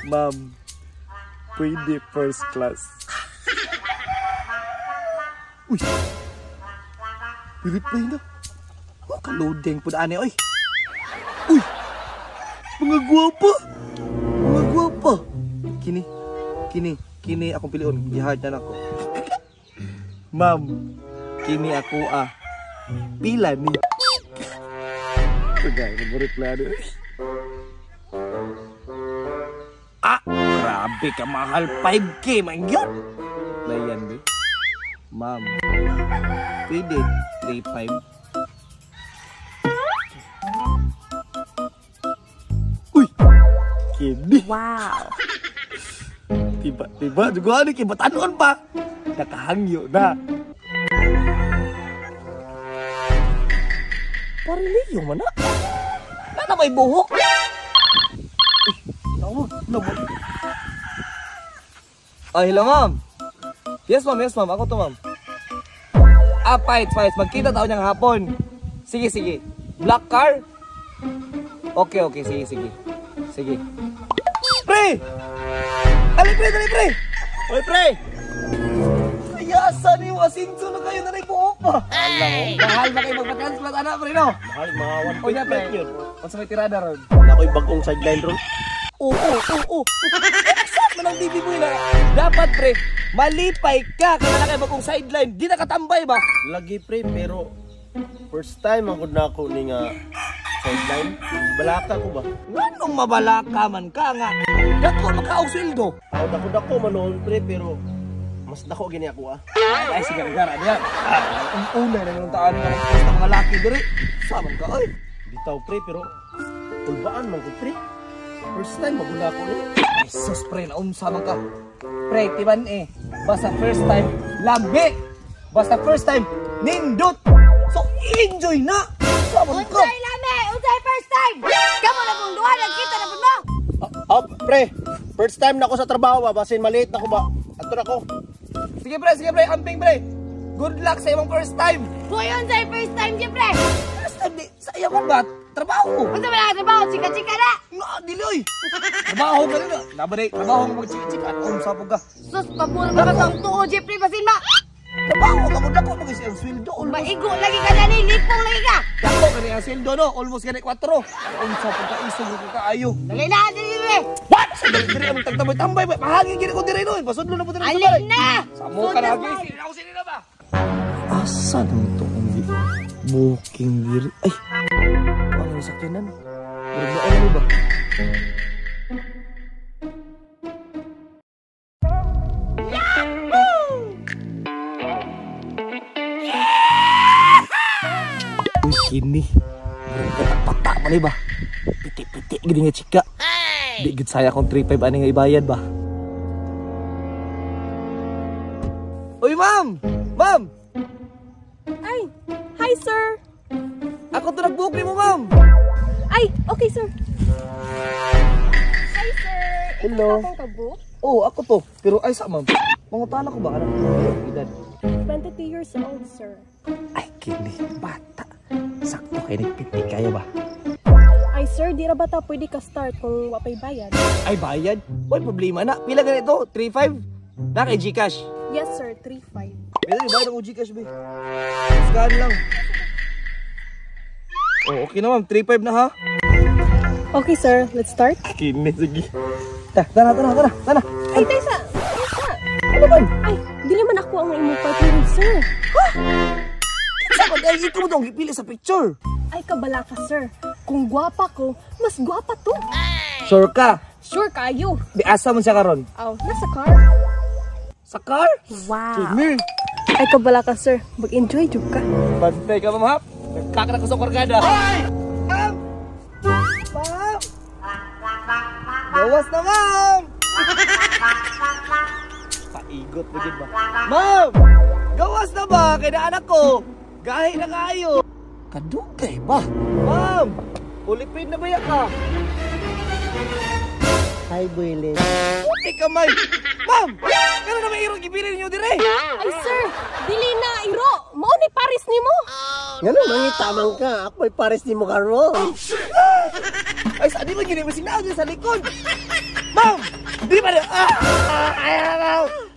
Ma'am, pwede first class. Uy! Reply na. Oh, kalodeng po na ani, oy. Uy! Mga gwapa! Mga gwapa! Kini, kini, kini akong pilion. Gihard na nako. Ma'am, kini ako ah. Pila ni. Tagay, mag-reply na. Ah! Grabe ka mahal. 5K man yun! Layan, be. Ma'am, pwede 3.5. Uy! Kini! Wow! Tiba, tiba. Juga ni kibatanon pa. Nakahangyo na. Pariliyo man na. Nana may buhok. Uy, nawag, nawag. Ay, hello ma'am. Yes ma'am, yes ma'am. Ako to ma'am. Ah, fights, fights. Magkita tao niyang hapon. Sige, sige. Black car? Okay, okay. Sige, sige. Sige. Pre! Ali, pre! Dali, pre! Oy, pre! Ayasa niyo, asinso na kayo na rin buhok pa. Hey! Mahal ba kayo magpa-transplant, anak, pre, no? Mahal, mga Oy, na, pre. 1.5 yun. Unsa may tirada ron? Wala ko'y bagong sideline ron. Oo, oo, oo. Saan man ang DB boy na? Dapat, pre, malipay ka. Kaya na kayo bagong sideline. Di nakatambay ba? Lagi, pre, pero first time ang good na ako ni nga sideline. Balaka ko ba? Nganong mabalaka man ka nga? Dako makaog sweldo. Ako dako-dako man noon, pre, pero mas dako gini ako ah. Ay, sige, gara niya. Ang una na nung taan nga magpost ng mga laki diri. Saman ka, oy. Bitaw, pre, pero kulbaan man ko, pre. First time maguna ako ni. Ay, sus, pre, naunsa man ka. Pre, timan eh. Basta first time, lambi. Basta first time, nindot. So, enjoy na. Saman ka. Unsay lami! Unsay first time! Kamo na pong duha, nagkita na po mo! Oh, pre, first time na ako sa trabaho ba? Basin maliit na ako ba? Ato na ako. Sige pre, amping pre. Good luck sa imong first time. Hoy, unsay first time, pre? First time di, sa iyang ba? Trabaho. Unsa man ang trabaho? Chika-chika na! Nga, dili oy. Trabaho ka nila. Nabari, trabaho nga magchika-chika. Unsa po ka? Sus, paburo ba ka ang tuo, Jeffrey? Basin ba? Trabaho ka mo, dako mo kasi ang sweldo. Almost. Maigo lagi ka na ni, lipong lagi ka! Dako ka ni ang sweldo no, almost gani 4. Unsa po ka, isog ka kaayo. Dali na, dali dali! What? Sa dali diri ang tagtambay-tambay. Mahangin gini ko diri no. Pasudlo na po diri sa Alin balay. na! Samo ka na, Sunod gisi. Ako sini na ba? Asa naman to kung di booking diri? Ay, ano yung sakyanan? Murag na ano ba? Uy, kini. Murag pata-pata man ba? Piti-piti gini nga chika. Di gid saya kung 3.5 ani nga ibayad ba? Uy, ma'am! Ma'am! Ay, hi sir! Ako to nag-book ni mo, ma'am! Ay, okay sir. Hi sir! Hello. Ikaw akong ka-book? Oo, ako to. Pero ay sa ma'am, mangutana ko ba? Ano? Edad. 22 years old sir. Ay, kini, bata. Sakto kay nagpiti kayo ba? Ay sir, di ra ba ta pwede ka start kung wapay bayad? Ay, bayad? Wala problema na. Pila ganito? 3.5? Na kay Gcash? Yes sir, 3.5. Pwede, bayad ako Gcash, be. Scan lang. Oh, okay na ma'am. 3.5 na ha? Okay sir, let's start. Kini, sige. Tara, tara, tara, tara. Ay, taysa! Taysa! Ano man? Ay, dili man ako ang imong partner sir. Ha? Kinsa man ay ikaw mo gipili sa picture? Ay, kabala ka sir. Kung gwapa ko, mas gwapa to. Sure ka? Sure kayo. Di asa man siya karon? Aw, nasa car. Sa car? Wow! Kini. Ay, kabala ka sir. Mag-enjoy jud ka. Bantay ka ma'am ha? Nagkakara ko sa kargada. Ay! Ma'am! Ma'am! Gawas na ma'am! Paigot na gid ba? Ma'am! Gawas na ba? Kaya na anak ko! Gahi na kayo! Kadugay ba? Ma'am! Ulipin na ba ya ka? Hi, Boylet. Puti kamay! Ma'am! Kano na may irong gipili ninyo dire? Ay sir, dili na iro. Mao ni Paris nimo. Ngano mangita man ka? Ako ay pares nimo karon. Ay, sa di man gini, masing naa sa likod. Ma'am! Di ba na? Ah! Ah! Ay, ma'am!